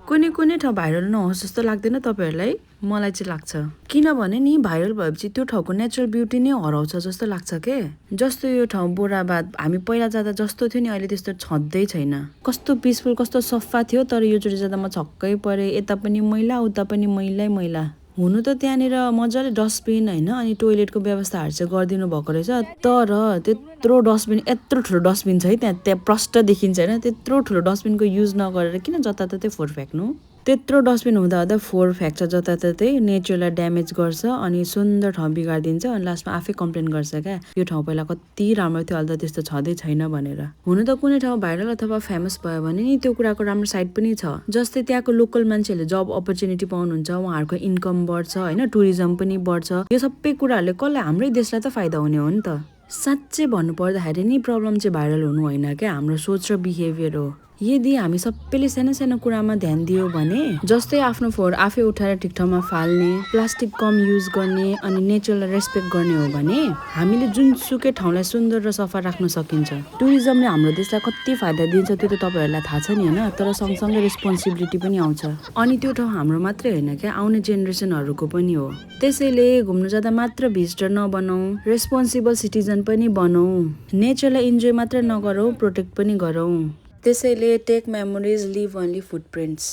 कुनै कुनै ठाउँ भाइरल नहोस् जस्तो लाग्दैन तपाईहरुलाई? मलाई चाहिँ लाग्छ। किनभने नि भाइरल भएपछि त्यो ठाउँको नेचुरल ब्युटी नै हराउँछ जस्तो लाग्छ के। जस्तो यो ठाउँ बोराबाद हामी पहिला जाँदा जस्तो थियो नि अहिले त्यस्तो छँदै छैन। कस्तो पिसफुल कस्तो सफा थियो तर यो चोटि जाँदा म छक्कै परे। यता पनि मैला उता पनि मैलै मैला। हुनु त त्यहाँनिर मजाले डस्टबिन हैन अनि टोयलेटको व्यवस्थाहरु चाहिँ गरिदिनु भएको रहेछ तर त्यत्रो डस्टबिन यत्रो ठुलो डस्टबिन छ है त्यहाँ प्रष्ट देखिन्छ हैन त्यत्रो ठुलो डस्टबिनको युज नगरेर किन जताततै फोहोर फ्याक्नु त्यत्रो डस्टबिन हुँदा फोहोर फ्याक्छ जताततै नेचरलाई ड्यामेज गर्छ अनि सुन्दर ठाउँ बिगार्दिन्छ अनि लास्टमा आफै कम्प्लेन गर्छ क्या यो ठाउँ पहिला कति राम्रो थियो अहिले त त्यस्तो छँदै छैन भनेर। हुनु त कुनै ठाउँ भाइरल अथवा फेमस भयो भने नि त्यो कुराको राम्रो साइड पनि छ। जस्तै त्यहाँको लोकल मान्छेहरूले जब अपर्च्युनिटी पाउनुहुन्छ उहाँहरुको इन्कम बढ्छ हैन टुरिज्म पनि बढ्छ। यो सबै कुराहरुले कसलाई हाम्रै देशलाई त फाइदा हुने हो नि त। साच्चै भन्नु पर्दाखेरि नि प्रब्लम चाहिँ भाइरल हुनु होइन क्या हाम्रो सोच र बिहेभियर हो। यदि हामी सबैले सानो सानो कुरामा ध्यान दियो भने जस्तै आफ्नो फोहोर आफै उठाएर ठिक ठाउँमा फाल्ने प्लास्टिक कम युज गर्ने अनि नेचरलाई रेस्पेक्ट गर्ने हो भने हामीले जुनसुकै ठाउँलाई सुन्दर र सफा राख्न सकिन्छ। टुरिज्मले हाम्रो देशलाई कति फाइदा दिन्छ त्यो त तपाईहरुलाई थाहा छ नि हैन तर सँगसँगै रेस्पोन्सिबिलिटी पनि आउँछ। अनि त्यो ठाउँ हाम्रो मात्रै होइन क्या आउने जेनेरेसनहरुको पनि हो। त्यसैले घुम्न जाँदा मात्र भिजिटर नबनौं रेस्पोन्सिबल सिटिजन पनि बनौं। नेचरलाई इन्जोय मात्र नगरौं प्रोटेक्ट पनि गरौं। त्यसैले टेक मेमोरिज लिभ ओन्ली फुटप्रिन्ट्स।